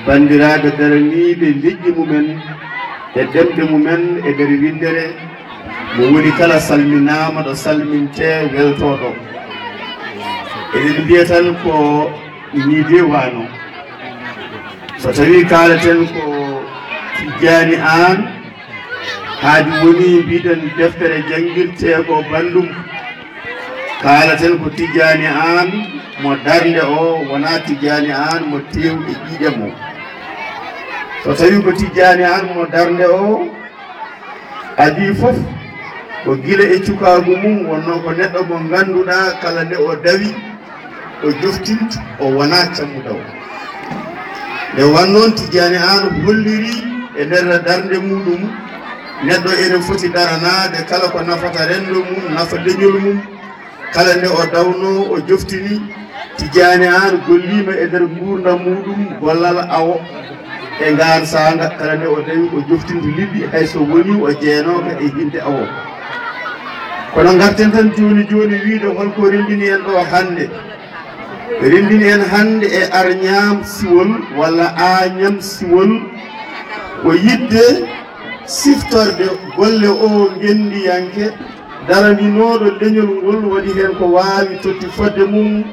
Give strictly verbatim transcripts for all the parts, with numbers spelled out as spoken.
Banndiraaɓe daraniiɓe leƴƴi mumen e ɗemɗe mumen e nder winndere, mo woni kala salminaama ɗo salmintee weltooɗo. Eɗen mbiya tan ko nii de waano. So tawii kaalaten ko Tijjaani Aan, haadi woni mbiɗen deftere janngirtee ko banndum. Kaalaten ko Tijjaani Aan mo darnde o, wonaa Tijjaani Aan mo teew e ƴiiƴam o. So tawii ko Tijjaani Aan mo darnde o, adii fof ko gila e cukaagu mum wonnoo ko neɗɗo mo ngannduɗaa kala nde o dawi, o joftintu, o wonaa cammudaw. Nde won noon Tijjaani Aan holliri e nder darnde muɗum, neɗɗo ene foti daranaade kala ko nafata renndo mum, nafa leñol mum. Kala nde o dawnoo, o joftini. Tijjaani Aan golliima e nder nguurndam muɗum gollal awo e ngaan saanga. Kala nde o dawi, o joftintu liɗɗi, hay so wonii o jeenooka e hinnde awo. Kono ngarten tan jooni jooni wiyde hol ko renndini en ɗo hannde. Renndini en hannde e Arñaam Siwol walla Aañam Siwol ko yiɗde siftorde golle oo ngenndiyanke daranɗinooɗo leñol ngol, waɗi heen ko waawi totti fodde mum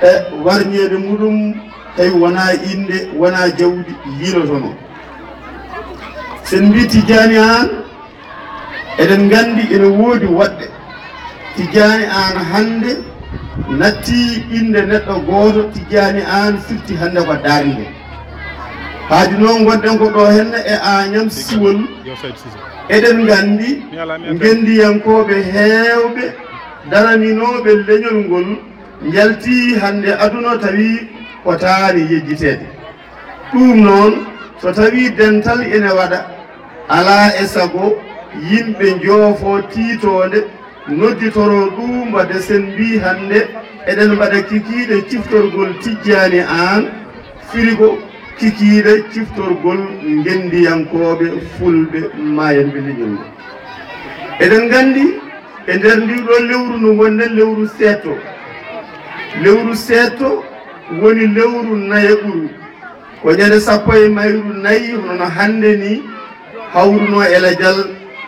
e warñeede muɗum, tawi wonaa innde, wonaa jawdi yiilotonoo. Sen mbii Tijjaani Aan, eɗen nganndi ene woodi woɗɓe. Tijjaani Aan hannde natti innde neɗɗo gooto, Tijjaani Aan firti hannde ko darnde. Haadi noon ngonɗen ko ɗo henne e Aañam Siwol. Eɗen nganndi ngenndiyankooɓe heewɓe daraninooɓe leñol ngol njaltii hannde aduna tawi potaani yejjiteede. Ɗum noon, so tawii dental ene waɗa, alaa e sago yimɓe njoofoo tiitoonde, nodditoroo ɗum, mbaɗa sen mbii hannde eɗen mbaɗa kikiiɗe ciftorgol Tijjaani Aan, firi ko kikiiɗe ciftorgol ngenndiyankooɓe Fulɓe maayanɓe leñol ngol. Eɗen nganndi e nder ndii ɗoo lewru ndu ngonɗen, lewru seeɗto. Lewru seeɗto woni lewru nayaɓuru. Ko ñande sappo e mayru nayi, hono no hannde ni, hawrunoo e lajal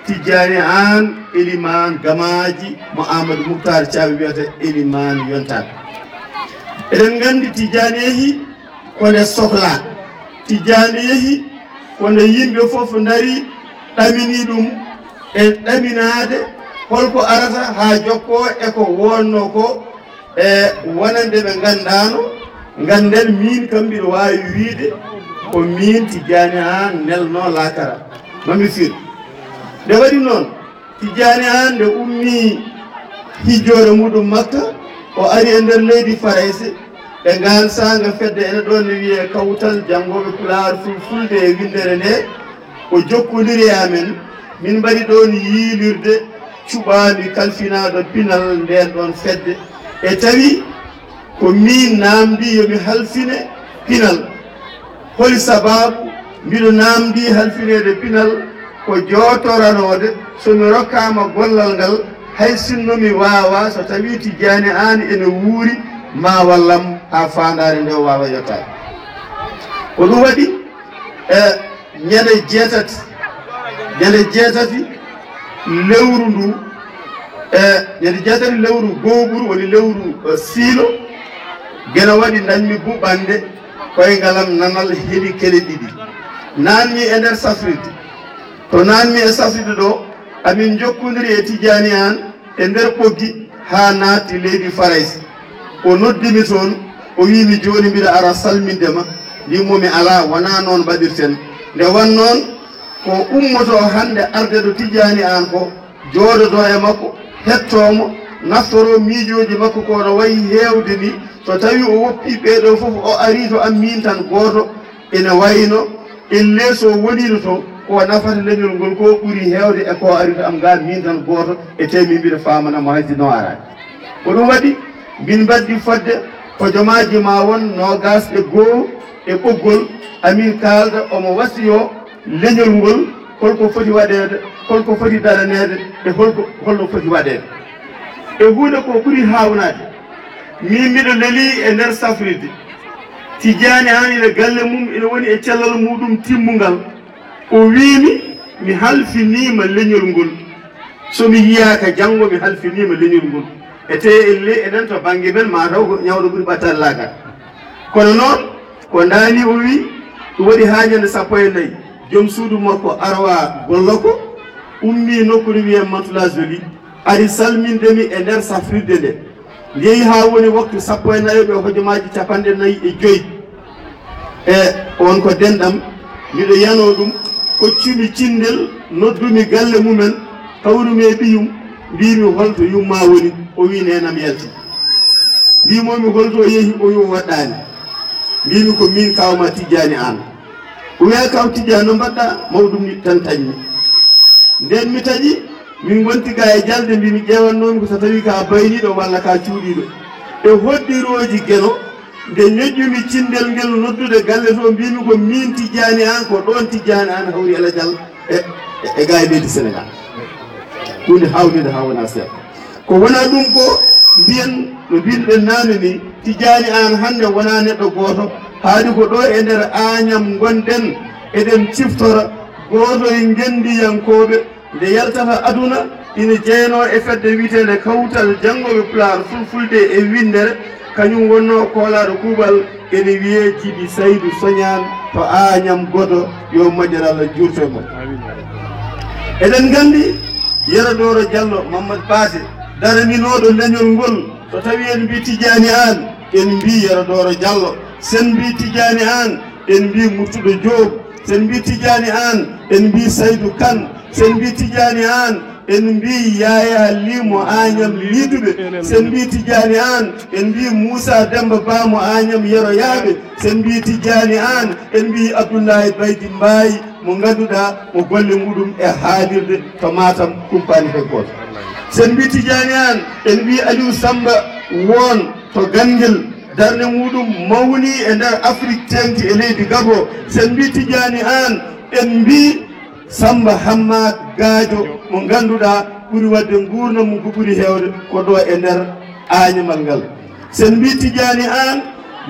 Tijjaani Aan, elimaan gamaaji mo Aamadu Muktaar Caabi wiyata elimaan yontaaɓe. Eɗen nganndi Tijjaani yehi ko nde sohlaa. Tijjaani yehi ko nde yimɓe fof ndari ɗamini ɗum e ɗaminaade hol ko arata haa jokkoo e ko wonnoo ko, e wonande ɓe nganndaano. Ngannden miin kam mbiɗo waawi wiyde ko miin Tijjaani Aan nelnoo laakara. Mami fir. Nde waɗi noon, Tijjaani Aan nde ummii hijjoore muɗum Makka, o ari e nder leydi Farayse, e ngaan saanga fedde ene ɗoon ne wiyee Kawtal Janngooɓe Pulaar Fulfulde e winndere nde, o jokkondiri e amen, min mbaɗi ɗoon yiilirde cuɓaami kalfinaaɗo pinal ndeen ɗoon fedde, e tawi ko miin naamndii yo mi halfine pinal. Holi sabaabu mbiɗo naamndii halfineede pinal? Ko jootoranoode, so mi rokkaama gollal ngal, hay sinno mi waawaa, so tawii Tijjaani Aan ene wuuri, ma wallam haa faandaare nde o waawa yottaade. Ko ɗum waɗi, e ñande jeetati, ñande jeetati lewru ndu, e ñande jeetati lewru gooɓuru, woni lewru, e, siilo, Geno waɗi, ndañmi buɓɓande koyngalam nanal heli kele ɗiɗi. Naanmi e nder safrirde. To naanmi e safrirde ɗo, amin njokkondiri e Tijjaani Aan e nder ɓoggi haa naatti leydi Farayse. O noddimi toon, o wiimi, "Jooni mbiɗa ara salminde ma." Mbimmo, "Mi alaa, wonaa noon mbaɗirten." Nde wan noon, ko ummotoo hannde arde ɗo Tijjaani Aan ko, jooɗodoo e makko, hettoo mo, naftoroo miijooji makko ko no wayi heewde ni. So tawii o woppii ɓee ɗoo fof, o arii to am miin tan gooto, ene wayno ellee so woniino to, ko nafata leñol ngol ko ɓuri heewde e ko ari to am ngaa miin tan gooto, e tee min mbiɗa faamana mo hay si no araani. Ko ɗum waɗi min mbaɗdi fodde hojomaaji ma won noogaas e goo e ɓoggol, amin kaalda omo wasiyoo leñol ngol, holko foti waɗeede, holko foti daraneede, e holko, holno foti waɗeede. E huunde ko ɓuri haawnaade, min mbiɗo lelii e nder safrirde, Tijjaani Aan ina galle mum, ina woni e cellal muuɗum timmungal. O wiimi, "Mi halfiniima leñol ngol. So mi yiyaaka janngo, mi halfiniima leñol ngol." E teye en le, enen to bannge men, ma taw ko ñawɗo ɓuri ɓattaade laagal. Kono noon, ko ndaani o wi, ɗum waɗi haa ñande sappo e nayi, joom suudu makko Arwa Gollo ko ummii nokku no wiyee Mantes-la-Jolie, ari salminde mi e nder safrirde nde. Nde yehi haa woni waktu sappo e nayo e hojomaaji capanɗe nayi e joy. E on ko denɗam, miɗo yanoo ɗum, koccumi cinndel, noddumi galle mumen, tawrumi e ɓiyum, mbiimi, "Holto yumma woni?" O wi, "Neenam yalti." Mbiimi, "Holto o yehi?" O wi, "O waɗɗaani." Mbiimi, "Ko miin kaaw ma Tijjaani Aan." O wiya, "Kaaw Tijjaani, no mbaɗɗaa?" Mawɗum ni tan taƴmi. Ndeen mi taƴi, min ngonti ga e jalde, mbi mi ƴeewannoomi ko so tawii ka bayniiɗo walla ka cuuɗiiɗo. E hoddirooji Geno, nde ñoƴƴumi cinndel ngel noddude galle to, mbiimi, "Ko miin Tijjaani Aan, ko ɗoon Tijjaani Aan hawri e lajal e, e, e ga e leydi Senegaal." Huunde haawnde haa wonaa seeɗa. Ko wonaa ɗum ko mbiyen, no mbiɗen naane ni, Tijjaani Aan hannde wonaa neɗɗo gooto, haadi ko ɗo e nder Aañam ngonɗen, eɗen ciftora gooto e ngenndiyankooɓe nde yaltata aduna, ina jeyanoo e fedde wiyeteende Kawtal Janngooɓe Pulaar Fulfulde e Winndere, kañum wonnoo koolaaɗo kuuɓal, ene wiyee Jibi Saydu Soñaan to Aañam Godo, yo moƴƴere Allah juurto e mo. Eɗen nganndi Yero Dooro Jallo Mammad Paate, daraninooɗo leñol ngol, so tawii en mbii Tijjaani Aan, en mbii Yero Dooro Jallo, sen mbii Tijjaani Aan, en mbii Murtuɗo Joob, sen mbii Tijjaani Aan, en mbii Saydu Kan, sen mbii Tijjaani Aan, en mbii Yaaya Lii mo Aañam Liiduɓe, sen mbii Tijjaani Aan, en mbii Muusaa Demmba Ba mo Aañam Yeroyaaɓe, sen mbii Tijjaani Aan, en mbii Abdullaahi Baydi Mbaay mo ngannduɗaa mo golle muɗum e haalirde to Maatam kumpaani hay gooto. Sen mbii Tijjaani Aan, en mbii Aliw Sammba Woon to Ganngel, darnde muɗum mawni e nder Afrik teeŋti e leydi Gabo. Sen mbii Tijjaani Aan, en mbii Sammba Hammaat Gaajo mo ngannduɗaa ɓuri waɗde nguurndam mum ko ɓuri heewde ko ɗo e nder Aañamal ngal. Sen mbii Tijjaani Aan,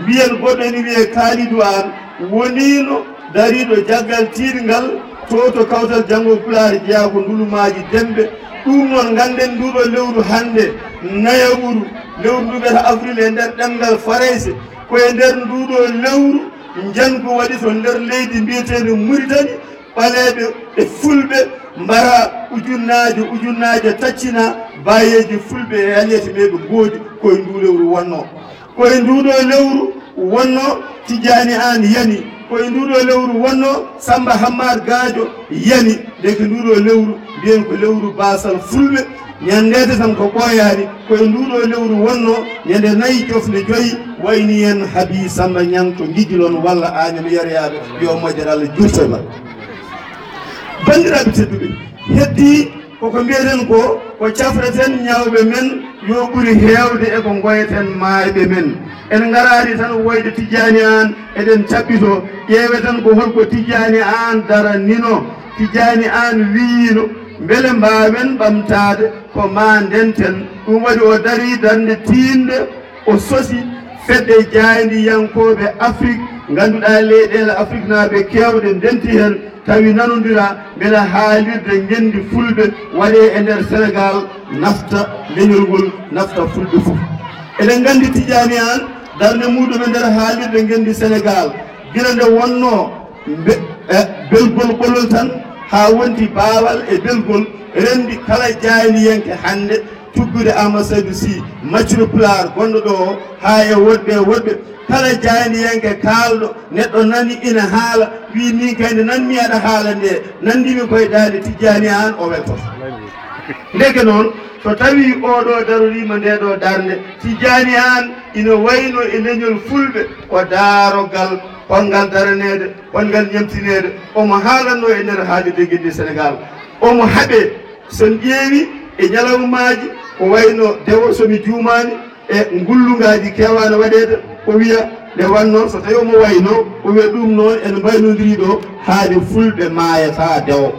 mbiyen goɗɗo ene wiyee Kaalidu Aan, woniino dariiɗo jaggal tiiɗngal to, to Kawtal Janngooɓe Pulaar jeyaa ko Ndulumaaji Demmbe. Ɗum noon, ngannden nduuɗo lewru hannde, nayaɓuru, lewru ndu mbiyata avril e nder ɗemngal Farayse, ko e nder nduuɗo lewru njangu waɗi to nder leydi mbiyeteendi Muritani, ɓaleeɓe e fulɓe mbara ujunnaaje, ujunnaaje taccina, baayeeji fulɓe e aliyete ɓe ɓe ngoodi, ko e ndu lewru wonnoo. Ko e nduuɗo lewru wonnoo Tijjaani Aan yani, ko e nduuɗo lewru wonnoo Sammba Hammaat Gaajo yani, ndeke nduuɗo lewru mbiyen ko lewru baasal fulɓe, ñanndeede tan ko ɓooyaani, ko e nduuɗo lewru wonnoo ñande nayi jofnde joyi, wayni en Habi Sammba Ñaŋ to Ngijilon walla Aañam Yeroyaaɓe, yo moƴƴere Allah juurto e maɓɓe. Banndiraaɓe tedduɓe, heddii koko mbiyeten ko, ko cafreten ñawɓe men yo ɓuri heewde e ko ngoyeten maayɓe men. En ngaraani tan woyde Tijjaani Aan, eɗen caɓɓito, ƴeeweten ko holko Tijjaani Aan daraninoo. Tijjaani Aan wiyiino, mbele mbaawen ɓamtaade ko maa ndenten. Ɗum waɗi o darii darnde tiiɗnde, o sosi fedde jaayndiyankooɓe Afrik, ngannduɗaa leyɗeele Afriknaaɓe keewɗe ndenti heen, tawi nanondiraa mbele haalirde ngenndi fulɓe waɗee e nder Senegaal, nafta leñol ngol, nafta fulɓe fof. Eɗen nganndi Tijjaani Aan, darnde muɗum e nder haalirde ngenndi Senegaal, gila nde wonnoo mbe-, e belgol ɓolol tan, haa wonti baawal e belgol, renndi kala jaayndiyanke hannde, tuggude Aamadu Saydu Sih, maccuɗo Pulaar gonɗo ɗo o, haa e woɗɓe e woɗɓe. Kala jaayndiyanke kaalɗo, neɗɗo nani ina haala, wii, "Miin kay nde nanmi aɗa haala nde, nanndimi koye daande Tijjaani Aan," o weltoto. Ndeke noon, so tawii oo ɗo daroriima nde ɗo darnde, Tijjaani Aan ina wayno e leñol fulɓe, ko daarogal, ponngal daraneede, ponngal ñemtineede, omo haalanno e nder haalirde ngenndi Senegaal. Omo haɓee, so en ƴeewi e ñalawmaaji, ko wayno Dewo, so mi juumaani, e ngullungaaji keewaano waɗeede, o wiya nde wannoo, so tawii omo wayno, o wiya ɗum noon en mbaynondirii ɗo, haade fulɓe maayata Dewo.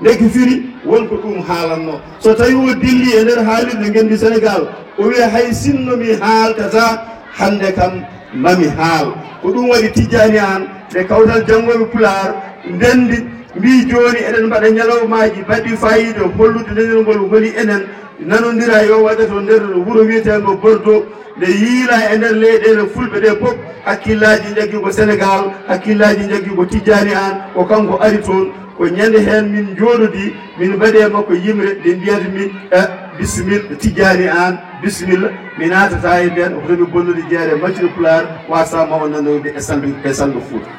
Ndeke firi won ko ɗum haalanno. So tawii o dilli e nder haalirde ngenndi Senegaal, o wiya, "Hay sinno mi haaltata, hannde kam Mami haal. Ko ɗum waɗi Tijjaani Aan, nde kawtal janngooɓe Pulaar ndenndi, mbii jooni eɗen mbaɗa ñalawmaaji baɗɗi faayiida hollude leñol ngol holi enen, nanondira yo waɗe to nder wuro wiyeteengo Bordeaux, nde yiila e nder leyɗeele fulɓe ɗe fof, hakkillaaji njaggi ko Senegaal, hakkillaaji njaggi ko Tijjaani Aan, ko kanko ari toon. Ko ñande heen min njooɗodii, min mbaɗi e makko yimre, nde mbiyata min, "Eh, bisimilla, Tijjaani Aan, bisimilla, mi naatataa e ndeen, hoto mi bonnude jeere maccuɗo Pulaar, wasama o nanoyde e salndu, e salndu Fuuta."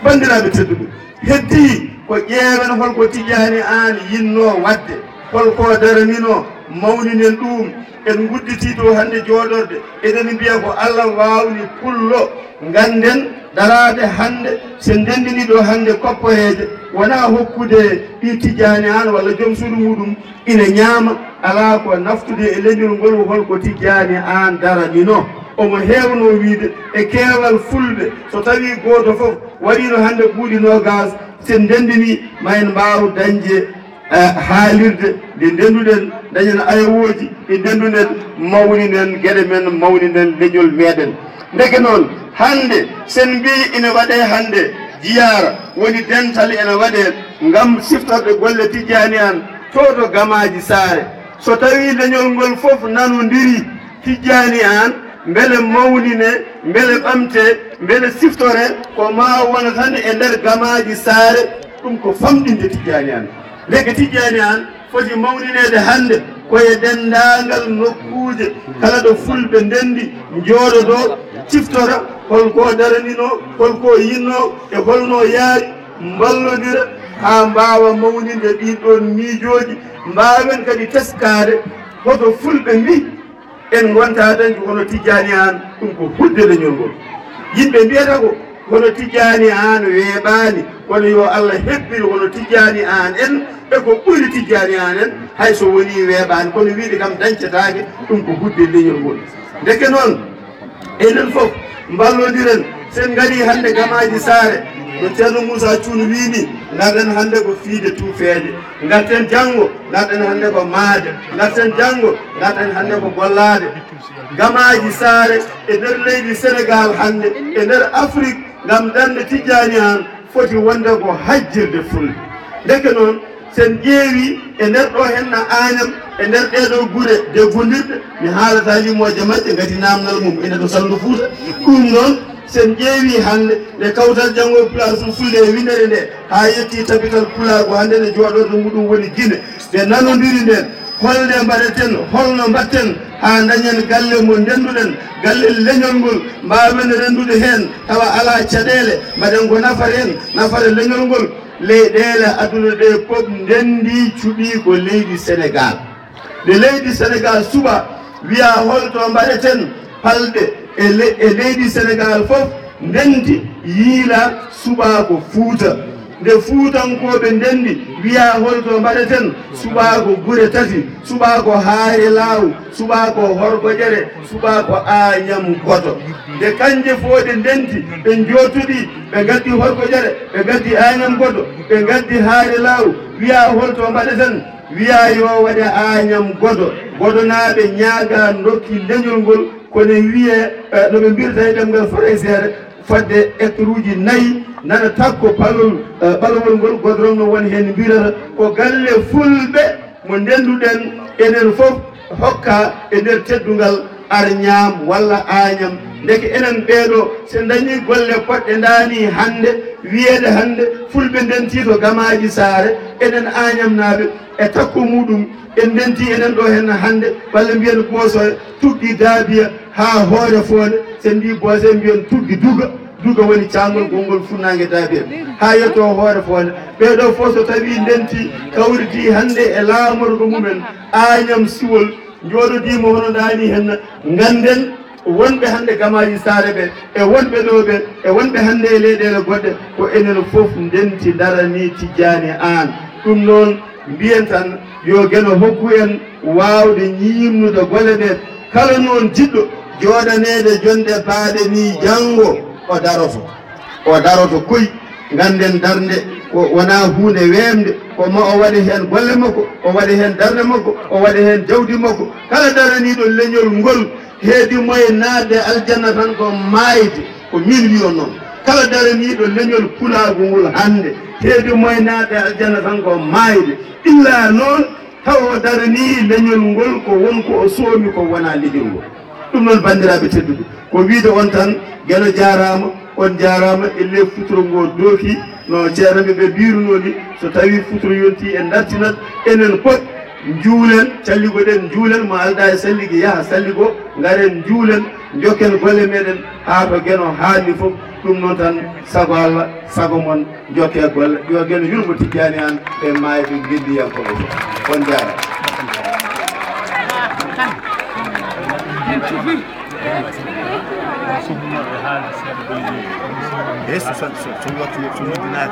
Banndiraaɓe tedduɓe, heddii ko ƴeewen hol ko Tijjaani Aan yinnoo waɗde, hol ko daraninoo mawninen ɗum. En ngudditii ɗo hannde jooɗorde, eɗen mbiya ko Allah waawni pullo. Ngannden daraaɓe hannde, so ndenndini ɗo hannde kopporeeje, wonaa hokkude ɗi Tijjaani Aan walla joom suudu muɗum ina ñaama, alaa ko naftude e leñol ngol, hol ko Tijjaani Aan daranino. Omo heewno wiide e keewal fulɓe, so tawii gooto fof waɗiino hannde buuɗi noogaas, so ndenndini ma en mbaaw dañde, eh, haalirde nde ndennduɗen, dañen ayawooji ɗi ndennduɗen, mawninen geɗe men, mawninen leñol meɗen. Ndeke noon, hannde, sen mbii ina waɗee hannde jiyaara, woni dental ina waɗee ngam siftorde golle Tijjaani Aan, to to Gamaaji Saare. So tawii leñol ngol fof nanondiri Tijjaani Aan, mbele mawnine, mbele ɓamte, mbele siftore, ko ma wona tan e nder Gamaaji Saare, ɗum ko famɗinde Tijjaani Aan. Ndeke Tijjaani Aan foti mawnineede hannde ko e denndaangal nokkuuje kala ɗo fulɓe ndenndi, njooɗodoo, ciftora hol ko daraninoo, hol ko yinnoo e holno yaari, mballondira haa mbaawa mawninde ɗiin ɗoon miijooji, mbaawen kadi teskaade hoto fulɓe mbii en ngontaa dañde hono Tijjaani Aan, ɗum ko hudde leñol ngol. Yimɓe mbiyata ko hono Tijjaani Aan weeɓaani, kono yo Allah hebbin hono Tijjaani Aan en e ko ɓuri Tijjaani Aan en, hay so wonii weeɓaani, kono wiyde kam dañcetaake, ɗum ko hudde leñol ngol. Ndeke noon, enen fof mballondiren, sen ngarii hannde Gamaaji Saare, no Ceerno Muusaa Cuun wii ni, ngarɗen hannde ko fiyde tuufeede, ngarten janngo, ngarɗen hannde ko maayde, ngarten janngo, ngarɗen hannde ko gollaade. Gamaaji Saare e nder leydi Senegaal hannde, e nder Afrik, ngam darnde Tijjaani Aan foti wonde ko hajjirde fulɓe. Ndeke noon, sen ƴeewi e nder ɗo henna Añam, e nder ɗee ɗo gure deggondirɗe, mi haalata limooje majje, ngati naamnal mum ina to Salndu Fuuta. Ɗum noon, sen ƴeewi hannde nde kawtal janngo Pulaar Fulfulde e winndere nde, haa yetti tabital Pulaar ko hannde nde jooɗorde muɗum woni Gine. Ɓe nanondiri ndeen, holnde mbaɗeten, holno mbaɗten haa ndañen galle mo ndennduɗen, galle leñol ngol, mbaawen renndude heen, tawa alaa caɗeele, mbaɗen ko nafata en, nafata leñol ngol. Leyɗeele aduna ɗe pop ndenndi cuɓii ko leydi Senegaal. Nde leydi Senegaal suɓa, wiya holto mbaɗeten palɗe e le-, e leydi Senegaal fof, ndenti yiila suɓa ko Fuuta. Nde Fuutankooɓe ndenndi, wiya holto mbaɗeten, suɓa ko gure tati, suɓa ko Haare Laaw, suɓa ko Horgoƴere, suɓa ko Aañam Godo. Nde kanje fof ɗe ndenti, ɓe njooɗodii, ɓe ngaddi Horgoƴere, ɓe ngaddi Aañam Godo, ɓe ngaddi Haare Laaw, wiya holto mbaɗeten, wiya yo waɗe Aañam Godo. Godonaaɓe ñaaga ndokki leñol ngol, kono wiye, eh, no ɓe mbirta e ɗemngal Faranseere, fodde hectare uji nayi, nana takko palol, eh, ɓalawol ngol, godorong no won heen mbirata, ko galle fulɓe mo ndennduɗen enen fof hokka e nder teddungal Arñaam walla Aañam. Ndeke enen ɓeeɗo, so ndañi golle poɗɗe ndaani hannde, wiyeede hannde fulɓe ndentii to Gamaaji Saare, enen Aañamnaaɓe, e takko muɗum, en ndenti enen ɗo henna hannde, walla mbiyen Boosoya, tuggi Daabiya haa Hoore Foonde, sen mbii Boosoya mbiyen tuggi Duga, Duga woni caangol konngol funnaange Daabiya, haa yetto Hoore Foonde. Ɓeeɗo fof so tawii ndenti, kawritii hannde e laamorgo mumen, Aañam Siwol, njooɗodiima hono ndaani henna, ngannden wonɓe hannde Gamaaji Saare ɓe, e wonɓe ɗo ɓe, e wonɓe hannde e leyɗeele goɗɗe, ko enen fof ndenti ndaranii Tijjaani Aan. Ɗum noon, mbiyen tan, yo Geno hokku en waawde ñiimnude golle ɗe. Kala noon jiɗɗo jooɗaneede jonde baaɗe nii, janngo o daroto. O daroto koy, ngannden darnde ko wonaa huunde weemde, ko ma o waɗe heen golle makko, o waɗe heen darnde makko, o waɗe heen jawdi makko. Kala daraniiɗo leñol ngol, Heedi moye naatde aljanna tan ko maayde, ko min wiyo noon. Kala daraniiɗo leñol pulaagu ngol hannde, heedi moye naatde aljanna tan ko maayde. Illa noon, taw o daranii leñol ngol ko won ko o soomi ko wonaa leñol ngol. Ɗum noon, banndiraaɓe tedduɓe, ko wiide on tan, Geno jaaraama, on jaaraama, e le futuro ngo dooki, no ceerno ɓe ɓe mbirunoo ni, so tawii futuro yontii en ndartinat, enen fof njuulen, calligo ɗen njuulen, mo aldaa e salligi yaha salligo, ngaren njuulen, njokken golle meɗen haa to Geno haanni fof. Ɗum noon tan, sago Allah, sago mon, njokke golle. Yo Geno yurmo Tijjaani Aan e maayɓe ngenndiyankooɓe fof. On jaaraama. Eeyi, so, so, so, so, so, so, so,